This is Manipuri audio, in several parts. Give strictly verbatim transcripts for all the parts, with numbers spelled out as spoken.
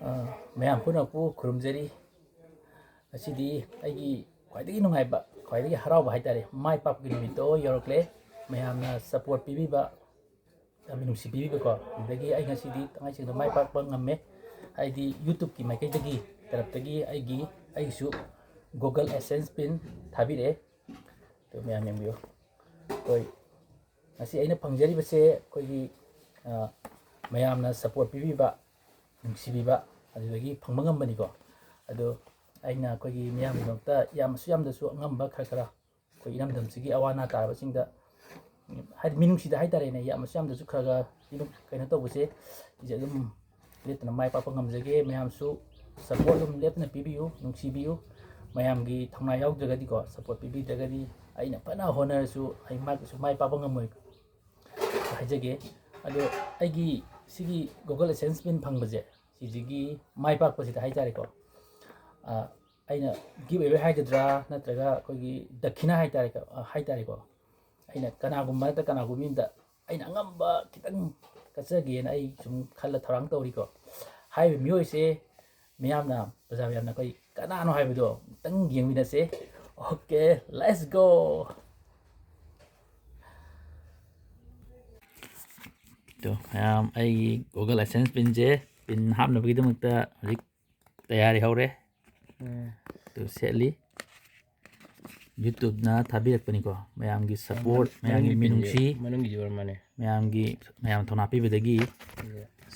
ꯑ, ꯃꯌꯥꯝ ꯄꯨꯝꯅꯃꯛꯄꯨ ꯈꯨꯔꯨꯝꯖꯔꯤ꯫ ꯉꯁꯤꯗꯤ ꯑꯩꯒꯤ ꯈ꯭ꯋꯥꯏꯗꯒꯤ ꯅꯨꯡꯉꯥꯏꯕ, ꯈ꯭ꯋꯥꯏꯗꯒꯤ ꯍꯔꯥꯎꯕ ꯍꯥꯏꯇꯥꯔꯦ, ꯃꯥꯏ ꯄꯥꯛꯄꯒꯤ ꯅꯨꯃꯤꯠꯇꯣ ꯌꯧꯔꯛꯂꯦ꯫ ꯃꯌꯥꯝꯅ support ꯄꯤꯕꯤꯕ, ꯌꯥꯝꯅ ꯅꯨꯡꯁꯤ ꯄꯤꯕꯤꯕꯀꯣ, ꯑꯗꯨꯗꯒꯤ ꯑꯩ ꯉꯁꯤꯗꯤ ꯇꯉꯥꯏ ꯁꯦꯡꯅ ꯃꯥꯏ ꯄꯥꯛꯄ ꯉꯝꯃꯦ꯫ ꯍꯥꯏꯗꯤ YouTubeꯀꯤ ꯃꯥꯏꯀꯩꯗꯒꯤ, ꯇꯔꯞꯇꯒꯤ ꯑꯩꯒꯤ, ꯑꯩꯒꯤꯁꯨ Google AdSense pin ꯊꯥꯕꯤꯔꯛꯑꯦ꯫ ꯑꯗꯨ ꯃꯌꯥꯝ ꯌꯦꯡꯕꯤꯌꯨ꯫ ꯑꯩꯈꯣꯏ ꯉꯁꯤ ꯑꯩꯅ ꯐꯪꯖꯔꯤꯕꯁꯦ ꯑꯩꯈꯣꯏꯒꯤ, ꯑ, ꯃꯌꯥꯝꯅ support ꯄꯤꯕꯤꯕ, ꯅꯨꯡꯁꯤꯕꯤꯕ, ꯑꯗꯨꯗꯒꯤ ꯐꯪꯕ ꯉꯝꯕꯅꯤꯀꯣ꯫ ꯑꯗꯣ ꯑꯩꯅ ꯑꯩꯈꯣꯏꯒꯤ ꯃꯤꯌꯥꯝꯒꯤꯗꯃꯛꯇ ꯌꯥꯝꯅꯁꯨ ꯌꯥꯝꯗꯁꯨ ꯑꯉꯝꯕ ꯈꯔ ꯈꯔ ꯑꯩꯈꯣꯏ ꯏꯔꯝꯗꯝꯁꯤꯒꯤ ꯑꯋꯥ ꯑꯅꯥ ꯇꯥꯔꯕꯁꯤꯡꯗ, ꯍꯥꯏꯗꯤ ꯃꯤꯅꯨꯡꯁꯤꯗ ꯍꯥꯏꯇꯥꯔꯦꯅꯦ, ꯌꯥꯝꯅꯁꯨ ꯌꯥꯝꯗꯁꯨ ꯈꯔ ꯈꯔ ꯏꯔꯝ-, ꯀꯩꯅꯣ ꯇꯧꯕꯁꯦ, ꯁꯤꯁꯦ ꯑꯗꯨꯝ ꯂꯦꯞꯇꯅ ꯃꯥꯏ ꯄꯥꯛꯄ ꯉꯝꯖꯒꯦ꯫ ꯃꯌꯥꯝꯁꯨ support ꯑꯗꯨꯝ ꯂꯦꯞꯇꯅ ꯄꯤꯕꯤꯌꯨ, ꯅꯨꯡꯁꯤꯕꯤꯌꯨ꯫ ꯃꯌꯥꯝꯒꯤ ꯊꯧꯅꯥ ꯌꯥꯎꯗ꯭ꯔꯒꯗꯤꯀꯣ, support ꯄꯤꯕꯤꯗ꯭ꯔꯒꯗꯤ ꯑꯩꯅ ꯐꯅ ꯍꯣꯠꯅꯔꯁꯨ ꯑꯩ ꯃꯥꯏ, ꯀꯩꯁꯨ ꯃꯥꯏ ꯄꯥꯛꯄ ꯉꯝꯃꯣꯏ ꯍꯥꯏꯖꯒꯦ꯫ ꯑꯗꯣ ꯑꯩꯒꯤ ꯁꯤꯒꯤ Google AdSense pin ꯐꯪꯕꯁꯦ, ꯁꯤꯁꯤꯒꯤ ꯃꯥꯏ ꯄꯥꯛꯄꯁꯤꯗ ꯍꯥꯏꯇꯥꯔꯦꯀꯣ, ꯑ, ꯑꯩꯅ give away ꯍꯥꯏꯒꯗ꯭ꯔꯥ, ꯅꯠꯇ꯭ꯔꯒ ꯑꯩꯈꯣꯏꯒꯤ ꯗꯈꯤꯅꯥ ꯍꯥꯏꯇꯥꯔꯦꯀꯣ, ꯑ, ꯍꯥꯏꯇꯥꯔꯦꯀꯣ, ꯑꯩꯅ ꯀꯅꯥꯒꯨꯝꯕ ꯅꯠꯇ꯭ꯔ ꯀꯅꯥꯒꯨꯝꯕ ꯑꯃꯗ ꯑꯩꯅ ꯑꯉꯝꯕ ꯈꯤꯇꯪ ꯀꯠꯆꯒꯦꯅ ꯑꯩ ꯁꯨꯝ ꯈꯜꯂ ꯊꯧꯔꯥꯡ ꯇꯧꯔꯤꯀꯣ꯫ ꯍꯥꯏꯔꯤꯕ ꯃꯤꯑꯣꯏꯁꯦ ꯃꯤꯌꯥꯝꯅ, ꯄ꯭ꯔꯖꯥ ꯃꯌꯥꯝꯅ ꯑꯩꯈꯣꯏ ꯀꯅꯥꯅꯣ ꯍꯥꯏꯕꯗꯣ ꯑꯃꯨꯛꯇꯪ ꯌꯦꯡꯃꯤꯟꯅꯁꯦ꯫ Okay, let's go꯫ ꯑꯗꯣ ꯃꯌꯥꯝ, ꯑꯩꯒꯤ Google AdSense pinꯁꯦ, pin ꯍꯥꯞꯅꯕꯒꯤꯗꯃꯛꯇ ꯍꯧꯖꯤꯛ ꯇꯌꯥꯔꯤ ꯍꯧꯔꯦ꯫ ꯎꯝ꯫ ꯑꯗꯨ ꯁꯦꯠꯂꯤ꯫ YouTubeꯅ ꯊꯥꯕꯤꯔꯛꯄꯅꯤꯀꯣ꯫ ꯃꯌꯥꯝꯒꯤ support, ꯃꯅꯨꯡꯒꯤ ꯃꯌꯥꯝꯒꯤ pinꯁꯦ, ꯃꯤꯅꯨꯡꯁꯤ, ꯃꯅꯨꯡꯒꯤꯁꯨ ꯑꯣꯏꯔ ꯃꯥꯜꯂꯦ꯫ ꯃꯌꯥꯝꯒꯤ, ꯃꯌꯥꯝ ꯊꯧꯅꯥ ꯄꯤꯕꯗꯒꯤ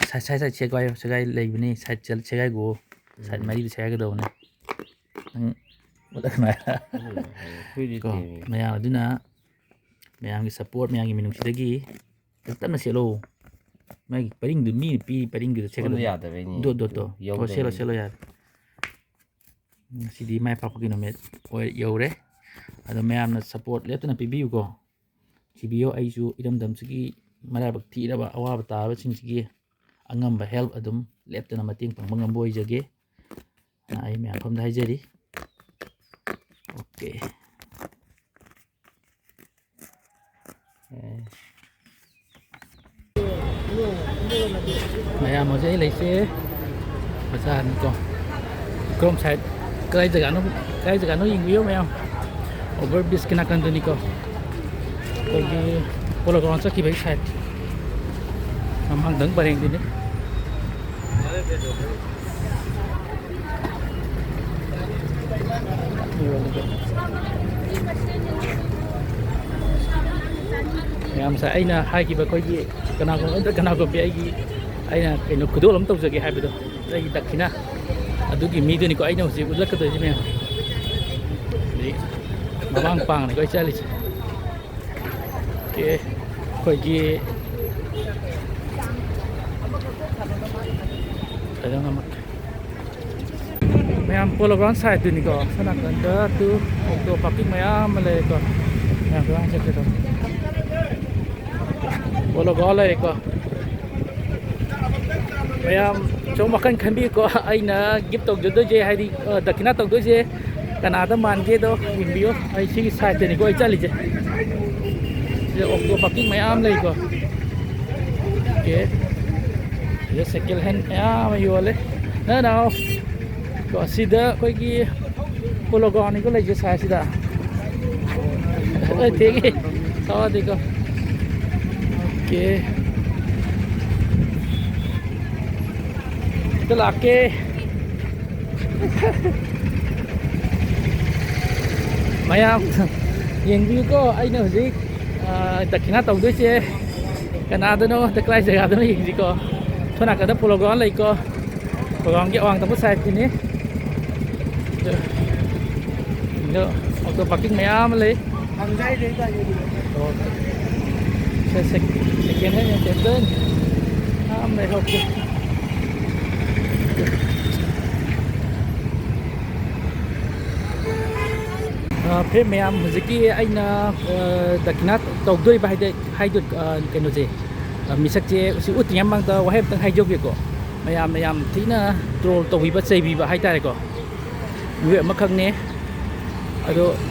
ꯁꯥꯏ-, ꯁꯥꯏ-, ꯁꯥꯏ ꯁꯦꯒꯥꯏ-, ꯁꯦꯒꯥꯏ ꯂꯩꯕꯅꯤ꯫ ꯁꯥꯏꯠ ꯆꯦꯜ-, ꯁꯦꯒꯥꯏꯒꯣ꯫ ꯁꯥꯏꯠ ꯎꯝ꯫ ꯃꯔꯤꯗꯨ ꯁꯦꯒꯥꯏꯒꯗꯧꯕꯅꯤ꯫ ꯅꯪ ꯎꯠꯂꯛꯀꯅꯨ ꯍꯥꯏꯔ? ꯎꯝ, ꯐꯨꯔꯤꯠ ꯀꯣ, ꯂꯤꯠꯇꯦꯃꯤ꯫ ꯃꯌꯥꯝ ꯑꯗꯨꯅ ꯃꯌꯥꯝꯒꯤ support, ꯃꯌꯥꯝꯒꯤ ꯃꯤꯅꯨꯡꯁꯤꯗꯒꯤ ꯇꯞꯅ ꯁꯦꯠꯂꯣ꯫ ꯃꯥꯒꯤ ꯄꯔꯤꯡꯗꯨ, ꯃꯤꯅ ꯄꯤ ꯄꯔꯤꯡꯗꯨꯗ ꯁꯣꯝꯗ ꯁꯦꯒꯥꯏꯒꯗꯧꯕꯅꯤ꯫ ꯌꯥꯗꯕꯩꯅꯤ꯫ ꯗꯣꯠ, ꯗꯣꯠꯇꯣ꯫ ꯌꯧꯗꯕꯩꯅꯤ꯫ ꯑꯣ, ꯁꯦꯠꯂꯣ, ꯁꯦꯠꯂꯣ, ꯌꯥꯔꯦ꯫ ꯉꯁꯤꯗꯤ ꯃꯥꯏ ꯄꯥꯛꯄꯒꯤ ꯅꯨꯃꯤꯠ ꯑꯣꯏ-, ꯌꯧꯔꯦ꯫ ꯑꯗꯣ ꯃꯌꯥꯝꯅ support ꯂꯦꯞꯇꯅ ꯄꯤꯕꯤꯌꯨꯀꯣ꯫ ꯊꯤꯕꯤꯌꯣ, ꯑꯩꯁꯨ ꯏꯔꯝꯗꯝꯁꯤꯒꯤ ꯃꯔꯥꯏꯕꯛ ꯊꯤꯔꯕ ꯑꯋꯥꯕ ꯇꯥꯕꯁꯤꯡꯁꯤꯒꯤ ꯑꯉꯝꯕ help ꯑꯗꯨꯝ ꯂꯦꯞꯇꯅ ꯃꯇꯦꯡ ꯄꯥꯡꯕ ꯉꯝꯕ ꯑꯣꯏꯖꯒꯦ꯫ ꯑꯩ ꯃꯌꯥꯝ ꯐꯝꯗ ꯍꯥꯏꯖꯔꯤ꯫ Okay꯫ ꯃꯌꯥꯝ ꯍꯧꯖꯤꯛ ꯑꯩ ꯂꯩꯁꯦ ꯃꯆꯥꯅꯤꯀꯣ꯫ ꯀꯔꯣꯝ ꯁꯥꯏꯠ, ꯀꯗꯥꯏ ꯖꯒꯥꯅꯣ, ꯀꯗꯥꯏ ꯖꯒꯥꯅꯣ ꯌꯦꯡꯕꯤꯌꯣ ꯃꯌꯥꯝ꯫ ꯑꯣꯚꯔ ꯕ꯭ꯔꯤꯖꯀꯤ ꯅꯥꯀꯟꯗꯅꯤꯀꯣ꯫ ꯑꯩꯈꯣꯏꯒꯤ ꯄꯣꯂꯣ ꯒ꯭ꯔꯥꯎꯟ ꯆꯠꯈꯤꯕꯒꯤ ꯁꯥꯏꯠ꯫ ꯃꯃꯥꯡꯗꯪ ꯄꯔꯦꯡꯗꯨꯅꯤ꯫ ꯃꯌꯥꯝꯁꯦ ꯑꯩꯅ ꯍꯥꯏꯈꯤꯕ ꯑꯩꯈꯣꯏꯒꯤ ꯀꯅꯥꯒꯨꯝꯕ ꯅꯠꯇ꯭ꯔ ꯀꯅꯥꯒꯨꯝꯕꯤ ꯑꯩꯒꯤ, ꯑꯩꯅ ꯀꯩꯅꯣ ꯈꯨꯗꯣꯜ ꯑꯃ ꯇꯧꯖꯒꯦ ꯍꯥꯏꯕꯗꯣ, ꯑꯩꯒꯤ ꯗꯈꯤꯅꯥ ꯑꯗꯨꯒꯤ ꯃꯤꯗꯨꯅꯤꯀꯣ ꯑꯩꯅ ꯍꯧꯖꯤꯛ ꯎꯠꯂꯛꯀꯗꯣꯏꯁꯦ ꯃꯌꯥꯝ꯫ ꯍꯧꯖꯤꯛ ꯃꯃꯥꯡ ꯄꯥꯡꯅꯤꯀꯣ ꯑꯩ ꯆꯠꯂꯤꯁꯦ꯫ ꯑꯣꯀꯦ, ꯑꯩꯈꯣꯏꯒꯤ ꯀꯩꯅꯣ ꯉꯝꯃꯛꯀꯦ꯫ ꯃꯌꯥꯝ ꯄꯣꯂꯣ ꯒ꯭ꯔꯥꯎꯟ ꯁꯥꯏꯠꯇꯨꯅꯤꯀꯣ, ꯁꯣꯝ ꯅꯥꯀꯟꯗ ꯇꯨ ꯑꯣꯛꯇꯣ ꯄꯥꯔꯀꯤꯡ ꯃꯌꯥꯝ ꯑꯃ ꯂꯩꯔꯦꯀꯣ꯫ ꯃꯌꯥꯝ ꯀꯃꯥꯏꯅ ꯆꯠꯀꯦ ꯇꯧ꯫ ꯄꯣꯂꯣ ꯒ꯭ꯔꯥꯎꯟ ꯂꯩꯔꯦꯀꯣ꯫ ꯃꯌꯥꯝ ꯁꯨꯝ ꯋꯥꯈꯜ ꯈꯟꯕꯤꯌꯨꯀꯣ, ꯑꯩꯅ ꯒꯤꯐ ꯇꯧꯖꯗꯣꯏꯁꯦ, ꯍꯥꯏꯗꯤ, ꯑ, ꯗꯈꯤꯅꯥ ꯇꯧꯗꯣꯏꯁꯦ ꯀꯅꯥꯗ ꯃꯥꯟꯒꯦꯗꯣ ꯌꯦꯡꯕꯤꯌꯨ꯫ ꯑꯩ ꯁꯤꯒꯤ ꯁꯥꯏꯠꯇꯅꯤꯀꯣ ꯑꯩ ꯆꯠꯂꯤꯁꯦ꯫ ꯁꯤꯗ ꯑꯣꯛꯇꯣ ꯄꯥꯔꯀꯤꯡ ꯃꯌꯥꯝ ꯂꯩꯀꯣ꯫ ꯑꯣꯀꯦ꯫ ꯁꯤꯗ ꯁꯦꯀꯦꯟ ꯍꯦꯟ ꯃꯌꯥꯝ ꯑꯃ ꯌꯣꯜꯂꯦ꯫ ꯅꯪ ꯅꯥꯎ꯫ ꯀꯣ, ꯁꯤꯗ ꯑꯩꯈꯣꯏꯒꯤ ꯄꯣꯂꯣ ꯒ꯭ꯔꯥꯎꯟꯅꯤꯀꯣ ꯂꯩꯁꯦ ꯁꯥꯏꯁꯤꯗ꯫ ꯑꯦ, ꯊꯦꯡꯉꯦ꯫ ꯁꯥꯎꯗꯦꯀꯣ꯫ ꯑꯣꯀꯦ꯫ ꯑꯝꯇ ꯂꯥꯛꯀꯦ꯫ ꯃꯌꯥꯝ ꯌꯦꯡꯕꯤꯌꯨꯀꯣ, ꯑꯩꯅ ꯍꯧꯖꯤꯛ, ꯑ, ꯗꯈꯤꯅꯥ ꯇꯧꯗꯣꯏꯁꯦ ꯀꯅꯥꯗꯅꯣ, ꯀꯗꯥꯏ ꯖꯒꯥꯗꯅꯣ ꯌꯦꯡꯁꯤꯀꯣ꯫ ꯁꯣꯝ ꯅꯥꯀꯟꯗ ꯄꯣꯂꯣ ꯒ꯭ꯔꯥꯎꯟ ꯂꯩꯀꯣ꯫ ꯄꯣꯂꯣ ꯒ꯭ꯔꯥꯎꯟꯒꯤ ꯑꯋꯥꯡ ꯊꯪꯕ ꯁꯥꯏꯠꯇꯨꯅꯤ꯫ ꯑꯗꯣ, ꯑꯗꯣ ꯑꯣꯇꯣ ꯄꯥꯔꯀꯤꯡ ꯃꯌꯥꯝ ꯑꯃ ꯂꯩ꯫ ꯁꯦ-, ꯁꯦ-, ꯁꯦꯀꯦꯟ ꯍꯦꯟ ꯌꯥꯝ ꯐꯖꯅ ꯌꯥꯝ ꯂꯩꯍꯧꯈꯤ꯫ ꯑ, ꯐ꯭ꯔꯦꯟ ꯃꯌꯥꯝ, ꯍꯧꯖꯤꯛꯀꯤ ꯑꯩꯅ, ꯑ, ꯗꯈꯤꯅꯥ ꯇꯧꯗꯣꯔꯤꯕ ꯍꯥꯏꯗꯤ, ꯍꯥꯏꯗꯣ-, ꯑ, ꯀꯩꯅꯣꯁꯦ, ꯑ, ꯃꯤꯁꯛꯁꯦ ꯁꯤ ꯎꯠꯇ꯭ꯔꯤꯉꯩ ꯃꯃꯥꯡꯗ ꯋꯥꯍꯩ ꯑꯝꯇꯪ ꯍꯥꯏꯖꯧꯒꯦꯀꯣ꯫ ꯃꯌꯥꯝꯅ ꯌꯥꯝ ꯊꯤꯅ ꯇ꯭ꯔꯣꯜ ꯇꯧꯕꯤꯕ, ꯆꯩꯕꯤꯕ ꯍꯥꯏꯇꯥꯔꯦꯀꯣ꯫ ꯃꯤꯑꯣꯏ ꯑꯃꯈꯛꯅꯦ꯫ ꯑꯗꯣ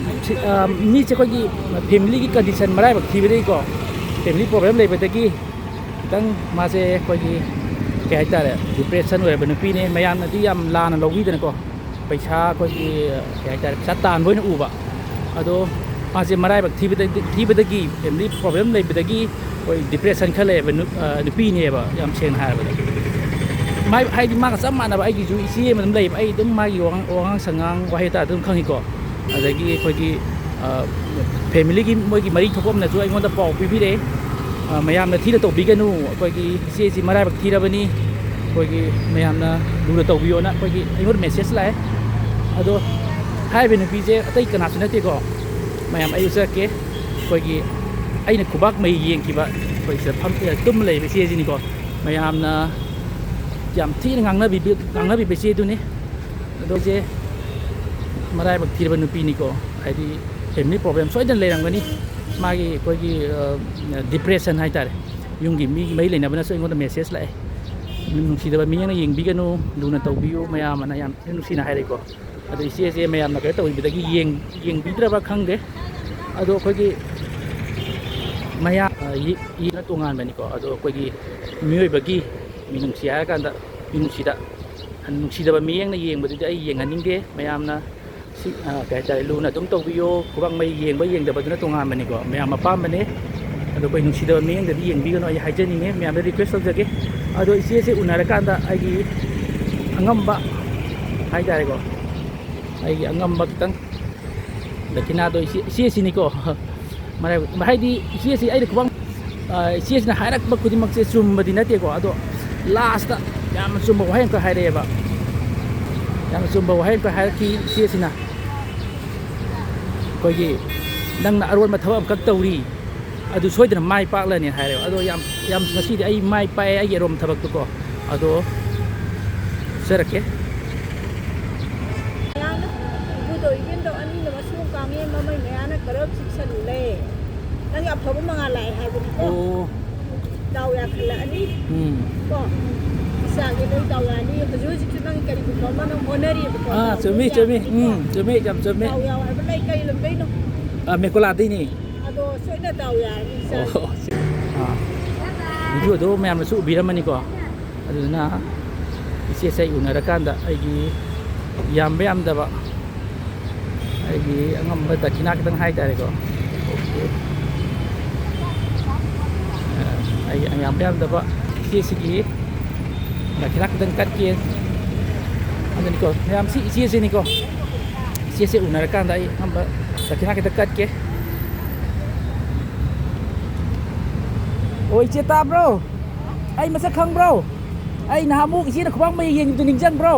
ꯁꯤ, ꯑ, ꯃꯤꯁꯦ ꯑꯩꯈꯣꯏꯒꯤ ꯐꯦꯃꯤꯂꯤꯒꯤ ꯀꯟꯗꯤꯁꯟ ꯃꯔꯥꯏꯕꯛ ꯊꯤꯕꯗꯒꯤꯀꯣ, ꯐꯦꯃꯤꯂꯤ ꯄ꯭ꯔꯣꯕ꯭ꯂꯦꯝ ꯂꯩꯕꯗꯒꯤ ꯈꯤꯇꯪ ꯃꯥꯁꯦ ꯑꯩꯈꯣꯏꯒꯤ ꯀꯩ ꯍꯥꯏꯇꯥꯔꯦ, ꯗꯤꯄ꯭ꯔꯦꯁꯟ ꯑꯣꯏꯔꯕ ꯅꯨꯄꯤꯅꯦ꯫ ꯃꯌꯥꯝꯅꯗꯤ ꯌꯥꯝ ꯂꯥꯟꯅ ꯂꯧꯕꯤꯗꯅꯀꯣ, ꯄꯩꯁꯥ ꯑꯩꯈꯣꯏꯒꯤ, ꯀꯩ ꯍꯥꯏꯇꯥꯔꯦ, ꯄꯩꯁꯥ ꯇꯥꯟꯕ ꯑꯣꯏꯅ ꯎꯕ꯫ ꯑꯗꯣ ꯃꯥꯁꯦ ꯃꯔꯥꯏꯕꯛ ꯊꯤꯕꯗꯒꯤ, ꯊꯤꯕꯗꯒꯤ, ꯐꯦꯃꯤꯂꯤ ꯄ꯭ꯔꯣꯕ꯭ꯂꯦꯝ ꯂꯩꯕꯗꯒꯤ ꯑꯩꯈꯣꯏ ꯗꯤꯄ꯭ꯔꯦꯁꯟ ꯈꯔ ꯂꯩꯌꯦꯕ ꯅꯨ-, ꯑ, ꯅꯨꯄꯤꯅꯦꯕ, ꯌꯥꯝ ꯁꯦꯡꯅ ꯍꯥꯏꯔꯕꯗ꯫ ꯃꯥꯏ, ꯍꯥꯏꯗꯤ ꯃꯥꯒ ꯆꯞ ꯃꯥꯟꯅꯕ ꯑꯩꯒꯤꯁꯨ ꯏꯆꯦ ꯑꯃ ꯑꯗꯨꯝ ꯂꯩꯌꯦꯕ꯫ ꯑꯩ ꯑꯗꯨꯝ ꯃꯥꯒꯤ ꯋꯥꯉꯥꯡ, ꯋꯥꯉꯥꯡ ꯁꯉꯥꯡ, ꯋꯥꯍꯩ ꯋꯥꯇꯥ ꯑꯗꯨꯝ ꯈꯪꯉꯤꯀꯣ꯫ ꯑꯗꯒꯤ ꯑꯩꯈꯣꯏꯒꯤ, ꯑ, ꯐꯦꯃꯤꯂꯤꯒꯤ ꯃꯣꯏꯒꯤ ꯃꯔꯤ ꯊꯣꯛꯄ ꯑꯃꯅꯁꯨ ꯑꯩꯉꯣꯟꯗ ꯄꯥꯎ ꯄꯤꯕꯤꯔꯛꯑꯦ, "ꯑ, ꯃꯌꯥꯝꯅ ꯊꯤꯅ ꯇꯧꯕꯤꯒꯅꯨ, ꯑꯩꯈꯣꯏꯒꯤ ꯏꯆꯦꯁꯤ ꯃꯔꯥꯏꯕꯛ ꯊꯤꯔꯕꯅꯤ, ꯑꯩꯈꯣꯏꯒꯤ ꯃꯌꯥꯝꯅ ꯂꯨꯅ ꯇꯧꯕꯤꯌꯣꯅ" ꯑꯩꯈꯣꯏꯒꯤ ꯑꯩꯉꯣꯟꯗ ꯃꯦꯁꯦꯖ ꯂꯥꯛꯑꯦ꯫ ꯑꯗꯣ ꯍꯥꯏꯔꯤꯕ ꯅꯨꯄꯤꯁꯦ ꯑꯇꯩ ꯀꯅꯥꯁꯨ ꯅꯠꯇꯦꯀꯣ, ꯃꯌꯥꯝ ꯑꯩ ꯎꯠꯆꯔꯛꯀꯦ꯫ ꯑꯩꯈꯣꯏꯒꯤ ꯑꯩꯅ ꯈꯨꯕꯥꯛ ꯃꯩ ꯌꯦꯡꯈꯤꯕ, ꯑꯩꯈꯣꯏ ꯁꯤꯗ ꯐꯝ-, ꯇꯨꯝꯃ ꯂꯩꯕ ꯏꯆꯦꯁꯤꯅꯤꯀꯣ꯫ ꯃꯌꯥꯝꯅ ꯌꯥꯝ ꯊꯤꯅ ꯉꯥꯡꯅꯕꯤꯕ, ꯉꯥꯡꯅꯕꯤꯕ ꯏꯆꯦꯗꯨꯅꯤ꯫ ꯑꯗꯣ ꯏꯆꯦ ꯃꯔꯥꯏꯕꯛ ꯊꯤꯔꯕ ꯅꯨꯄꯤꯅꯤꯀꯣ, ꯍꯥꯏꯗꯤ ꯐꯦꯃꯤꯂꯤ ꯄ꯭ꯔꯣꯕ꯭ꯂꯦꯝ ꯁꯣꯏꯗꯅ ꯂꯩꯔꯝꯒꯅꯤ꯫ ꯃꯥꯒꯤ ꯑꯩꯈꯣꯏꯒꯤ, ꯑ, ꯗꯤꯄ꯭ꯔꯦꯁꯟ ꯍꯥꯏꯇꯥꯔꯦ, ꯌꯨꯝꯒꯤ ꯃꯤ ꯃꯔꯤ ꯂꯩꯅꯕꯅꯁꯨ ꯑꯩꯉꯣꯟꯗ ꯃꯦꯁꯦꯖ ꯂꯥꯛꯑꯦ, "ꯅꯨꯡꯁꯤꯗꯕ ꯃꯤꯠꯌꯦꯡꯅ ꯌꯦꯡꯕꯤꯒꯅꯨ, ꯂꯨꯅ ꯇꯧꯕꯤꯌꯨ" ꯃꯌꯥꯝ ꯑꯅ ꯌꯥꯝ ꯊꯤꯅ ꯅꯨꯡꯁꯤꯅ ꯍꯥꯏꯔꯛꯏꯀꯣ꯫ ꯑꯗꯣ ꯏꯆꯦꯁꯦ ꯃꯌꯥꯝꯅ ꯀꯩꯅꯣ ꯇꯧꯕꯤꯕꯗꯒꯤ ꯌꯦꯡ-, ꯌꯦꯡꯕꯤꯗ꯭ꯔꯕ ꯈꯪꯗꯦ꯫ ꯑꯗꯣ ꯑꯩꯈꯣꯏꯒꯤ ꯃꯌꯥꯝ, ꯑ, ꯌꯦ-, ꯌꯦꯛꯅ ꯇꯣꯉꯥꯟꯕꯅꯤꯀꯣ꯫ ꯑꯗꯣ ꯑꯩꯈꯣꯏꯒꯤ ꯃꯤꯑꯣꯏꯕꯒꯤ ꯃꯤꯅꯨꯡꯁꯤ ꯍꯥꯏꯔꯀꯥꯟꯗ, ꯃꯤꯅꯨꯡꯁꯤꯗ, ꯅꯨꯡꯁꯤꯗꯕ ꯃꯤꯠꯌꯦꯡꯅ ꯌꯦꯡꯕꯗꯨꯗꯤ ꯑꯩ ꯌꯦꯡꯍꯟꯅꯤꯡꯗꯦ꯫ ꯃꯌꯥꯝꯅ ꯁꯤ, ꯑ, ꯀꯩ ꯍꯥꯏꯇꯥꯔꯦ, ꯂꯨꯅ ꯑꯗꯨꯝ ꯇꯧꯕꯤꯌꯣ꯫ ꯈꯨꯕꯥꯛ ꯃꯩ ꯌꯦꯡꯕ ꯌꯦꯡꯗꯕꯗꯨꯅ ꯇꯣꯉꯥꯟꯕꯅꯤꯀꯣ, ꯃꯌꯥꯝ ꯑꯄꯥꯝꯕꯅꯦ꯫ ꯑꯗꯣ ꯑꯩꯈꯣꯏ ꯅꯨꯡꯁꯤꯗꯕ ꯃꯤꯠꯌꯦꯡꯗꯗꯤ ꯌꯦꯡꯕꯤꯒꯅꯨ, ꯑꯩ ꯍꯥꯏꯖꯅꯤꯡꯉꯦ, ꯃꯌꯥꯝꯗ ꯔꯤꯀ꯭ꯋꯦꯁ ꯇꯧꯖꯒꯦ꯫ ꯑꯗꯣ ꯏꯆꯦꯁꯦ ꯎꯅꯔꯀꯥꯟꯗ ꯑꯩꯒꯤ ꯑꯉꯝꯕ ꯍꯥꯏꯇꯥꯔꯦꯀꯣ, ꯑꯩꯒꯤ ꯑꯉꯝꯕ ꯈꯤꯇꯪ ꯗꯈꯤꯅꯥꯗꯣ ꯏꯆꯦ, ꯏꯆꯦꯁꯤꯅꯤꯀꯣ꯫ ꯃꯔꯥꯏꯕꯛ, ꯍꯥꯏꯗꯤ ꯏꯆꯦꯁꯤ ꯑꯩꯅ ꯈꯨꯕꯥꯛ, ꯑ, ꯏꯆꯦꯁꯤꯅ ꯍꯥꯏꯔꯛꯄ ꯈꯨꯗꯤꯡꯃꯛꯁꯦ ꯆꯨꯝꯕꯗꯤ ꯅꯠꯇꯦꯀꯣ꯫ ꯑꯗꯣ ꯂꯥꯁꯇ ꯌꯥꯝꯅ ꯆꯨꯝꯕ ꯋꯥꯍꯩ ꯑꯃꯈꯛ ꯍꯥꯏꯔꯛꯑꯦꯕ꯫ ꯌꯥꯝꯅ ꯆꯨꯝꯕ ꯋꯥꯍꯩ ꯑꯃꯈꯛ ꯍꯥꯏꯔꯛꯈꯤ ꯏꯆꯦꯁꯤꯅ꯫ ꯑꯩꯈꯣꯏꯒꯤ, "ꯅꯪꯅ ꯑꯔꯣꯟꯕ ꯊꯕꯛ ꯑꯃꯈꯛ ꯇꯧꯔꯤ, ꯑꯗꯨ ꯁꯣꯏꯗꯅ ꯃꯥꯏ ꯄꯥꯛꯂꯅꯤ" ꯍꯥꯏꯔꯦꯕ꯫ ꯑꯗꯣ ꯌꯥꯝ, ꯌꯥꯝ, ꯉꯁꯤꯗꯤ ꯑꯩ ꯃꯥꯏ ꯄꯥꯛꯑꯦ ꯑꯩꯒꯤ ꯑꯔꯣꯝ ꯊꯕꯛꯇꯨꯀꯣ꯫ ꯑꯗꯣ ꯎꯠꯆꯔꯛꯀꯦ꯫ ꯃꯌꯥꯅ ꯏꯕꯨꯗꯧ ꯏꯕꯦꯟꯗꯧ ꯑꯅꯤꯅ ꯃꯁꯨꯡ ꯀꯥꯡꯉꯦ ꯃꯃꯩ ꯃꯌꯥꯅ ꯈꯔ ꯆꯤꯛꯁꯜꯂꯨꯂꯦ꯫ ꯅꯪꯒꯤ ꯑꯐꯕ ꯃꯉꯥꯜ ꯂꯥꯛꯑꯦ ꯍꯥꯏꯕꯅꯤꯀꯣ꯫ ꯑꯣ꯫ ꯗꯥꯎ ꯌꯥꯈꯠꯂꯛꯑꯅꯤ꯫ ꯎꯝ꯫ ꯀꯣ? ꯏꯆꯥꯒꯤ ꯂꯣꯏ ꯗꯥꯎ ꯌꯥꯅꯤ꯫ ꯍꯧꯖꯤꯛ ꯍꯧꯖꯤꯛꯁꯨ ꯅꯪ ꯀꯔꯤꯒꯨꯝꯕ ꯑꯃ ꯅꯪ ꯍꯣꯠꯅꯔꯤꯕꯀꯣ꯫ ꯑꯥ, ꯗꯥꯎ ꯆꯨꯝꯃꯤ, ꯂꯣꯏ ꯆꯨꯝꯃꯤ꯫ ꯌꯥꯔꯅꯤꯀꯣ? ꯎꯝ, ꯆꯨꯝꯃꯤ, ꯌꯥꯝ ꯆꯨꯝꯃꯤ꯫ ꯗꯥꯎ ꯌꯥꯎ ꯍꯥꯏꯕ ꯂꯩ꯫ ꯀꯔꯤ ꯂꯝꯗꯩꯅꯣ? ꯑꯥ, ꯃꯦꯀꯣꯂꯥꯗꯩꯅꯦ꯫ ꯑꯗꯣ ꯁꯣꯏꯅ ꯗꯥꯎ ꯌꯥꯔꯅꯤ ꯏꯆꯥ꯫ ꯑꯣ, ꯁꯤ-, ꯑꯥ꯫ ꯚꯤꯗꯤꯑꯣꯗꯣ ꯃꯌꯥꯝꯅꯁꯨ ꯎꯕꯤꯔꯝꯃꯅꯤꯀꯣ꯫ ꯑꯗꯨꯗꯨꯅ ꯏꯆꯦꯁꯦ ꯑꯩ ꯎꯅꯔꯀꯥꯟꯗ ꯑꯩꯒꯤ ꯌꯥꯝꯕ ꯌꯥꯝꯗꯕ, ꯑꯩꯒꯤ ꯑꯉꯝꯕ ꯗꯈꯤꯅꯥ ꯈꯤꯇꯪ ꯍꯥꯏꯇꯥꯔꯦꯀꯣ꯫ ꯑꯣꯀꯦ꯫ ꯑꯩꯒꯤ ꯌꯥꯝꯕ ꯌꯥꯝꯗꯕ ꯏꯆꯦꯁꯤꯒꯤ ꯗꯈꯤꯅꯥ ꯈꯤꯇꯪ ꯀꯠꯀꯦ꯫ ꯑꯗꯨꯅꯤꯀꯣ ꯃꯌꯥꯝ, ꯁꯤ ꯏꯆꯦꯁꯤꯅꯤꯀꯣ꯫ ꯏꯆꯦꯁꯦ ꯎꯅꯔꯀꯥꯟꯗ ꯑꯩ ꯑꯉꯝꯕ ꯗꯈꯤꯅꯥ ꯈꯤꯇꯪ ꯀꯠꯀꯦ꯫ ꯑꯣ, ꯏꯆꯦ ꯇꯥꯕ꯭ꯔꯣ? ꯑꯩ ꯃꯁꯛ ꯈꯪꯕ꯭ꯔꯣ? ꯑꯩ ꯅꯍꯥꯟꯃꯨꯛ ꯏꯆꯦꯅ ꯈꯨꯕꯥꯡ ꯃꯌꯥ ꯌꯦꯡꯈꯤꯕꯗꯨ ꯅꯤꯡꯁꯤꯡꯕ꯭ꯔꯣ?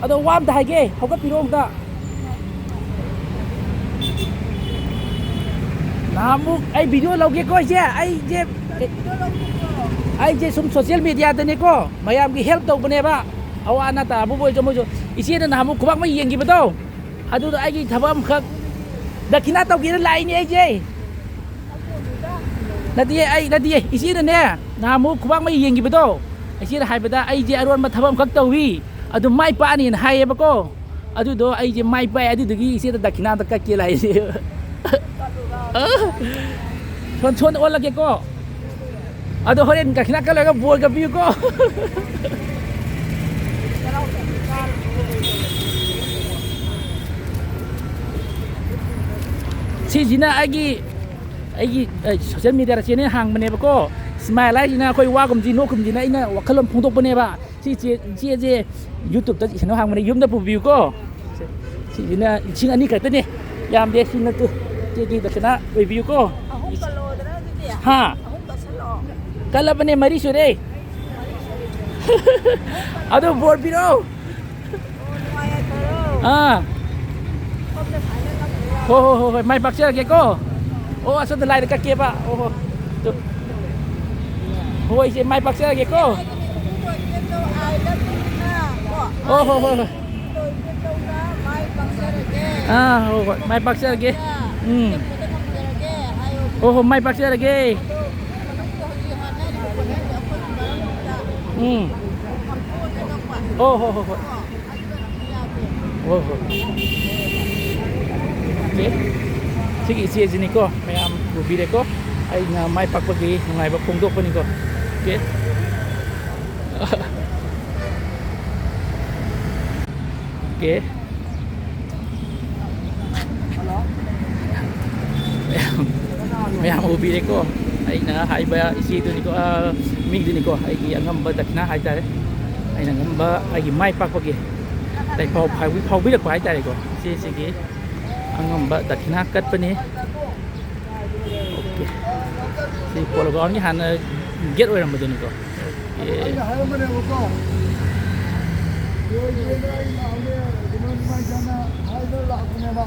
ꯑꯗꯣ ꯋꯥ ꯑꯝꯇ ꯍꯥꯏꯒꯦ, ꯍꯧꯒꯠꯄꯤꯔꯣ ꯑꯝꯇ꯫ ꯅꯍꯥꯟꯃꯨꯛ ꯑꯩ ꯚꯤꯗꯤꯑꯣ ꯂꯧꯒꯦꯀꯣ ꯏꯆꯦ, ꯑꯩꯁꯦ, ꯑꯩꯁꯦ ꯁꯨꯝ ꯁꯣꯁꯤꯌꯦꯜ ꯃꯦꯗꯤꯌꯥꯗꯅꯦꯀꯣ, ꯃꯌꯥꯝꯒꯤ ꯍꯦꯜꯞ ꯇꯧꯕꯅꯦꯕ, ꯑꯋꯥ ꯑꯅꯥ ꯇꯥꯕꯕꯨ ꯑꯣꯏꯔꯁꯨ ꯃꯣꯏꯁꯨ꯫ ꯏꯆꯦꯅ ꯅꯍꯥꯟꯃꯨꯛ ꯈꯨꯕꯥꯛ ꯃꯩ ꯌꯦꯡꯈꯤꯕꯗꯣ, ꯑꯗꯨꯗ ꯑꯩꯒꯤ ꯊꯕꯛ ꯑꯃꯈꯛ ꯗꯈꯤꯅꯥ ꯇꯧꯒꯦꯅ ꯂꯥꯛꯏꯅꯦ ꯑꯩꯁꯦ꯫ ꯅꯠꯇꯤꯌꯦ, ꯑꯩ ꯅꯠꯇꯤꯌꯦ, ꯏꯆꯦꯅꯅꯦ ꯅꯍꯥꯟꯃꯨꯛ ꯈꯨꯕꯥꯛ ꯃꯩ ꯌꯦꯡꯈꯤꯕꯗꯣ, ꯏꯆꯦꯅ ꯍꯥꯏꯕꯗ ꯑꯩꯁꯦ ꯑꯔꯣꯟꯕ ꯊꯕꯛ ꯑꯃꯈꯛ ꯇꯧꯏ, ꯑꯗꯨ ꯃꯥꯏ ꯄꯥꯛꯑꯅꯤꯅ ꯍꯥꯏꯌꯦꯕꯀꯣ꯫ ꯑꯗꯨꯗꯣ ꯑꯩꯁꯦ ꯃꯥꯏ ꯄꯥꯛꯑꯦ, ꯑꯗꯨꯗꯨꯒꯤ ꯏꯆꯦꯗ ꯗꯈꯤꯅꯥ ꯑꯝꯇ ꯀꯛꯀꯦ ꯂꯥꯛꯏꯁꯦ꯫ ꯁꯣꯟ, ꯁꯣꯟ ꯑꯣꯜꯂꯒꯦꯀꯣ꯫ ꯑꯗꯣ ꯍꯣꯔꯦꯟ ꯗꯈꯤꯅꯥ ꯀꯛꯂꯒ ꯕꯣꯔꯒ ꯄꯤꯌꯨꯀꯣ꯫ ꯁꯤꯁꯤꯅ ꯑꯩꯒꯤ, ꯑꯩꯒꯤ, ꯑꯩ ꯁꯣꯁꯤꯌꯦꯜ ꯃꯦꯗꯤꯌꯥꯗ ꯆꯦꯅꯦꯜ ꯍꯥꯡꯕꯅꯦꯕꯀꯣ꯫ ꯁ꯭ꯃꯥꯏꯜ ꯍꯥꯏꯁꯤꯅ ꯑꯩꯈꯣꯏ ꯋꯥꯒꯨꯝꯁꯤ ꯅꯣꯛꯀꯨꯝꯁꯤꯅ ꯑꯩꯅ ꯋꯥꯈꯜꯂꯣꯟ ꯐꯣꯡꯗꯣꯛꯄꯅꯦꯕ꯫ ꯁꯤ ꯆꯦ, ꯆꯦꯁꯦ ꯌꯨꯇ꯭ꯌꯨꯕꯇ ꯆꯦꯅꯦꯜ ꯍꯥꯡꯕꯅꯦ, ꯌꯨꯝꯗ ꯄꯨꯕꯤꯌꯨꯀꯣ꯫ ꯁꯤꯁꯤꯅ ꯂꯤꯁꯤꯡ ꯑꯅꯤ ꯈꯛꯇꯅꯦ, ꯌꯥꯝꯗꯦ꯫ ꯁꯤ ꯅꯠꯇꯨ, ꯆꯦꯒꯤ ꯗꯈꯤꯅꯥ ꯑꯣꯏꯕꯤꯌꯨꯀꯣ꯫ ꯑꯍꯨꯝ ꯀꯜꯂꯣꯗꯅ ꯑꯗꯨꯗꯤ꯫ ꯍꯥ? ꯑꯍꯨꯝ ꯀꯠꯁꯜꯂꯣ꯫ ꯀꯜꯂꯕꯅꯦ, ꯃꯔꯤ ꯁꯨꯔꯦ꯫ ꯑꯗꯨ ꯕꯣꯔ ꯄꯤꯔꯛꯑꯣ꯫ ꯑꯣ, ꯅꯨꯡꯉꯥꯏ ꯌꯥꯏꯐꯔꯣ꯫ ꯑꯥ꯫ ꯁꯣꯝꯗ ꯁꯥꯏꯅ ꯀꯛꯄꯤꯔꯣ꯫ ꯍꯣ, ꯍꯣ, ꯍꯣ, ꯍꯣꯏ, ꯃꯥꯏ ꯄꯥꯛꯆꯔꯒꯦꯀꯣ꯫ ꯑꯣ, ꯑꯁꯣꯝꯗ ꯂꯥꯏꯗ ꯀꯛꯀꯦꯕ꯫ ꯑꯣ, ꯍꯣ꯫ ꯇꯨ꯫ ꯍꯣꯏ, ꯏꯆꯦ, ꯃꯥꯏ ꯄꯥꯛꯆꯔꯒꯦꯀꯣ꯫ ꯍꯥꯏꯒꯅꯤ, ꯎꯄꯨ ꯂꯣꯏꯕꯤꯔꯦ, I love you ꯅ, ꯀꯣ꯫ ꯍꯣ, ꯍꯣ, ꯍꯣꯏ, ꯍꯣꯏ꯫ ꯂꯣꯏꯕꯤꯔꯦ, ꯃꯥꯏ ꯄꯥꯛꯆꯔꯒꯦ꯫ ꯑꯥ, ꯍꯣꯏ, ꯍꯣꯏ, ꯃꯥꯏ ꯄꯥꯛꯆꯔꯒꯦ꯫ ꯎꯝ꯫ ꯌꯦꯡꯕꯗ ꯉꯝꯖꯔꯒꯦ ꯍꯥꯏꯌꯣ꯫ ꯍꯣ, ꯍꯣ, ꯃꯥꯏ ꯄꯥꯛꯆꯔꯒꯦ꯫ ꯑꯗꯣ ꯃꯅꯨꯡꯗ ꯍꯧꯖꯤꯛ ꯍꯥꯟꯅꯔꯤꯕ ꯄꯣꯠꯂꯝꯁꯦ ꯑꯩꯈꯣꯏꯒꯤ ꯃꯔꯝꯗ ꯎꯝ꯫ ꯍꯣ, ꯍꯣ, ꯍꯣ, ꯍꯣꯏ꯫ ꯍꯣꯏ, ꯍꯣꯏ꯫ ꯑꯣꯀꯦ꯫ ꯁꯤꯒꯤ ꯏꯆꯦꯁꯤꯅꯤꯀꯣ, ꯃꯌꯥꯝ ꯎꯕꯤꯔꯦꯀꯣ꯫ ꯑꯩꯅ ꯃꯥꯏ ꯄꯥꯛꯄꯒꯤ ꯅꯨꯡꯉꯥꯏꯕ ꯐꯣꯡꯗꯣꯛꯄꯅꯤꯀꯣ꯫ ꯑꯣꯀꯦ꯫ ꯑꯣꯀꯦ꯫ ꯃꯌꯥꯝ, ꯃꯌꯥꯝ ꯎꯕꯤꯔꯦꯀꯣ꯫ ꯑꯩꯅ ꯍꯥꯏꯕ ꯏꯆꯦꯗꯨꯅꯤꯀꯣ, ꯑ, ꯃꯤꯗꯨꯅꯤꯀꯣ, ꯑꯩꯒꯤ ꯑꯉꯝꯕ ꯗꯈꯤꯅꯥ ꯍꯥꯏꯇꯥꯔꯦ꯫ ꯑꯩꯅ ꯑꯉꯝꯕ ꯑꯩꯒꯤ ꯃꯥꯏ ꯄꯥꯛꯄꯒꯤ ꯂꯩꯐꯥꯎ ꯐꯥꯎꯕꯤ-, ꯐꯥꯎꯕꯤꯔꯛꯄ ꯍꯥꯏꯇꯥꯔꯦꯀꯣ꯫ ꯏꯆꯦꯁꯤꯒꯤ ꯑꯉꯝꯕ ꯗꯈꯤꯅꯥ ꯀꯠꯄꯅꯤ꯫ ꯑꯣꯀꯦ꯫ ꯁꯤ ꯄꯣꯂꯣ ꯒ꯭ꯔꯥꯎꯟꯒꯤ ꯍꯥꯟꯅ ꯒꯦꯠ ꯑꯣꯏꯔꯝꯕꯗꯨꯅꯤꯀꯣ꯫ ꯑꯣꯀꯦ꯫ ꯑꯩꯅ ꯍꯥꯏꯔꯝꯕꯅꯦꯕꯀꯣ꯫ ꯂꯣꯏꯗ꯭ꯔꯦꯅ ꯑꯩ ꯂꯥꯛꯑꯝꯃꯦ꯫ ꯀꯩꯅꯣ ꯅꯨꯡꯉꯥꯏꯖꯅ ꯍꯥꯏꯗꯅ ꯂꯥꯛꯄꯅꯦꯕ꯫